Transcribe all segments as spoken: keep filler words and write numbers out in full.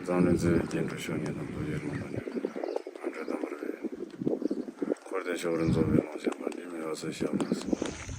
ཙང་ལན་ཚེ་རྒྱན་དྲུག་མཆོག་ཉིད་དང་དུ་ཡོད་མ་དང་ཉམས་ལྡན་དང་འབྲེལ་དམ་པར་བས། འཁོར་འདས་ཕྱོགས་རིས་རྫོགས་པའི་ལོངས་སྤྱོད་པ་འདི་མི་བ་སུ་ཞབས་ལ་སོགས།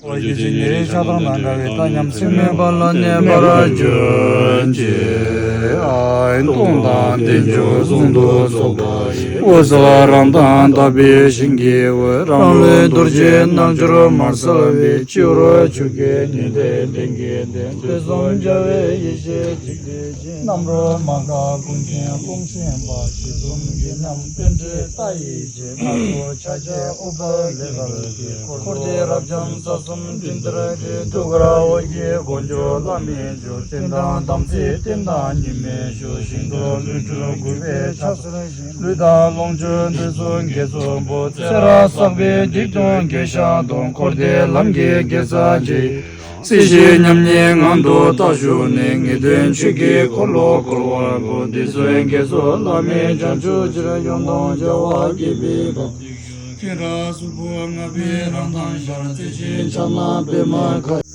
འོ་ཡུལ་གྱི་ཉེ་རིང་ཆགས་སྡང་དང་བྲལ་བའི་ལྟ་ཉམས་སེམས་མེད་པ་ལ་གནས་པར་གྱུར་ཅིག། ཨ་སྟོང་དང་རྟེན་འབྱུང་ཟུང་དུ་ཚོགས་པ་ཡི། འོད་གསལ་རང་མདངས་དག་པའི་ཞིང་གི་འོད། རང་ལུས་རྡོ་རྗེའི་རྣལ་འབྱོར་མར་གསལ་བའི། སྤྱི་བོར་ཆུ་སྐྱེས་ཉི་ཟླའི་གདན་གྱིས་བརྟེན། དུས་གསུམ་རྒྱལ་བའི་ཡེ་ཤེས་འཇིག་རྟེན་གྱི། རྣམ་རོལ་མ་འགགས་ཀུན་མཁྱེན་ཀུན་ཤེས་པ། ཞི་འཛུམ་གྱི་རྣམ་པཎྜི་ཏ་ཡི་རྗེ། སྣ་ཚོགས་ཕྱག་རྒྱའི་དབུ་འཕང་ལེགས་བར་བསྐྱེད། འཁོར་འདས་རབ་འབྱམས་རྩ་གསུམ་སྤྲིན་ལྟར་འཁྲིགས། ཐུགས་ཀར་འོད་ཀྱི་སྒོ་མཆོག་བླ་མེད་འབྱུང་། རྟེན་དང་དམ་ཚིག་རྟེན་དང་གཉིས་མེད་ཤོག། ཞིང་རྡུལ་ལུས་འཁྲུལ་རྒུད་པའི་ཆགས་སེམས་ཞི། ལུས་དང་ལོངས་སྤྱོད་འདོད་གསུམ་དགེ་ཚོགས་པོ། ཚེ་རབས་བསགས་པའི་སྡིག་ལྟུང་དགེ་བཤགས་དང་། འཁོར་འདས་ལམ་གྱི་དགེ་རྩ་བགྱིས། སྲིད་ཞིའི་ཉམས་ཉེས་མངོན་དུ་རྟག་ཞུགས་ནས། ངེས་དོན་ཆོས་ཀྱི་འཁོར་ལོ་བསྐོར་བར་བསྐུལ། འདི་ཚོའི་དགེ་ཚོགས་བླ་མེད་བྱང་ཆུབ་ཕྱིར། ཡོན་དང་བྱ་བ་བསྐྱེད་པའི་སྐབས། ཁྱེད་རང་གཟུགས་པོ་ལྔ་པའི་རང་མདངས་ཤར། རྩེ་གཅིག་ཕྱག་ན་པདྨ་ཁ།